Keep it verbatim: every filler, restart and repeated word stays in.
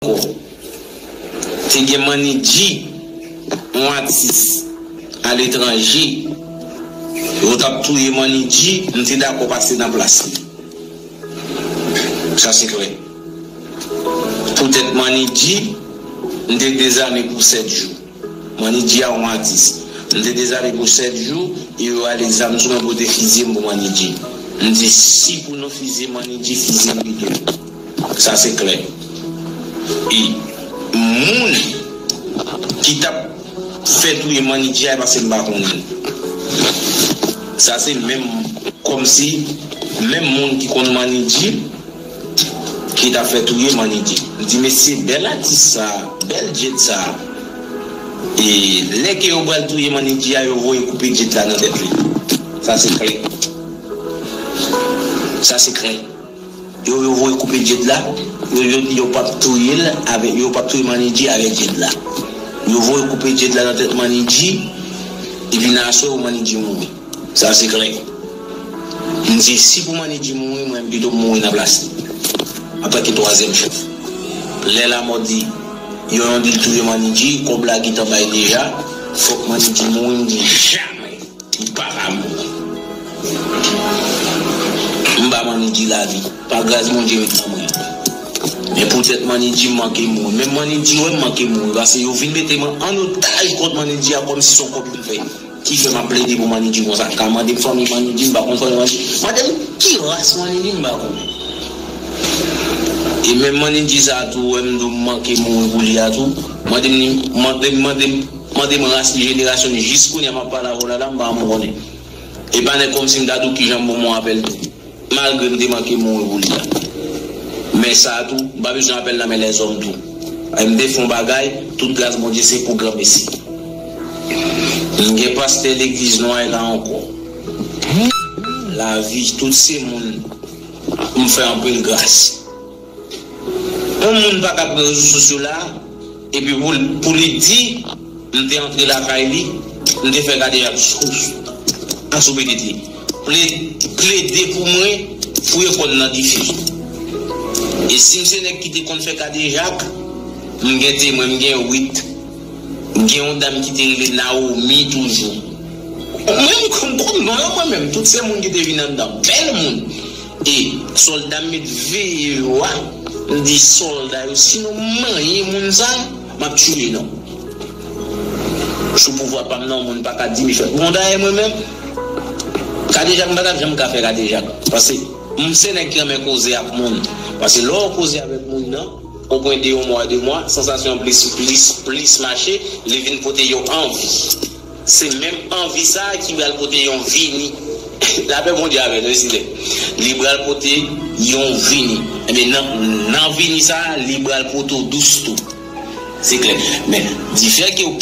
ankò. Te gen Manidji, yon atis aletranje. Yo t ap touye Manidji, m te dakò pase nan plas li. Sa se klè. Poutèt Manidji, m te dezame pou sèt jou. Manidji a yon atis. M te dezame pou sèt jou, e yo ale zam sou mwen pou yo te fizye m pou Manidji. M di, si pou nou fizye Manidji, fizye m pito. Sa se klè. E moun ki t ap fè touye Manidji a, e pase m pa konnen. Sa se menm, kòmsi menm moun ki konn Manidji ki t ap fè touye Manidji. M di, mesye, bèl atis sa, bèl djed sa. E lè ke yo pral touye Manidji a, yo voye koupe djed la nan tèt li. Sa se klè. Sa se klè. Yo, yo voye koupe djed la. Yo, yo, yo p ap touye l avèk, yo p ap touye Manidji avèk djed la. Yo voye koupe djed la nan tèt Manidji. Epi nan aswè, Manidji mouri. Sa se klè. M di, si pou Manidji mouri, mwen pito m mouri nan plas li. Antanke twazyèm chèf. Lè lamò di, yo, yon di l touye Manidji, kòb la gentan bay deja, fòk Manidji mouri, m di, jamè. Li pa ka mouri. M ba Manidji lavi. Pa gras Bondye met nan men. Men poutèt Manidji m manke mouri. Menm Manidji wè m manke mouri. Paske yo vin mete mwen an otaj kont Manidji a kòmsi se yon konplo m fè. Ki fè m ap plede pou Manidji konsa. Ka mande m fanmi Manidji, m pa konn fanmi Manidji. Mande m ki ras Manidji, m pa konnen. E menm Manidji sa a tou, wè m di w m manke mouri pou li a tou. Mande m, mande m, mande m, mande m ras li, jenerasyon li, jis kounye a m ap pale avè w la, la, m pa janm konnen. E pa nèg kòmsi m ta di w kijan m bon, m apèl tou. Malgre m te manke mouri pou li a. Men sa a tou, m pa bezwen apèl nan men lèzòm tou. E m te fè yon bagay, tout gras Bondye se pou granmesi. M gen pastè legliz nou an la ankò. Lavi tout se moun, m fè anpil gras. Yon moun pa ka pran rezo sosyo la, epi pou, pou li di, m te antre lakay li, m te fè kadejak sou, asou pitit li. Ple-, plede pou mwen, fouye kò l nan dife. E si m se nèg ki te konn fè kadejak, m gen temwen, m gen wit. M gen yon dam ki te rele Naomi toujou. Mwen, m konn, konn non yo, mwen menm. Tout se moun ki te vin anndan. Bèl moun. E sòlda m met veye yo a, m di sòlda yo, si nou manyen moun sa, m ap tiye nou. Sou pouvwa pa m nan, moun pa ka di m fè. Bon, dayè mwen menm, kadejak, m pa t ap janm ka fè kadejak. Paske m se nèg ki renmen koze ak moun. Paske lè w koze avèk moun nan, ou pran de yon mwa, de mwa, sansasyon an plis, plis, plis mache, li vin pote yon anvi. Se menm anvi sa a ki pral pote yon vini. Lapè Bondye avè nou, wi, silè. Li pral pote yon vini. Ebyen, nan, nan vini sa a, li pral pote w dous tou. Se klè. Men, difè ke w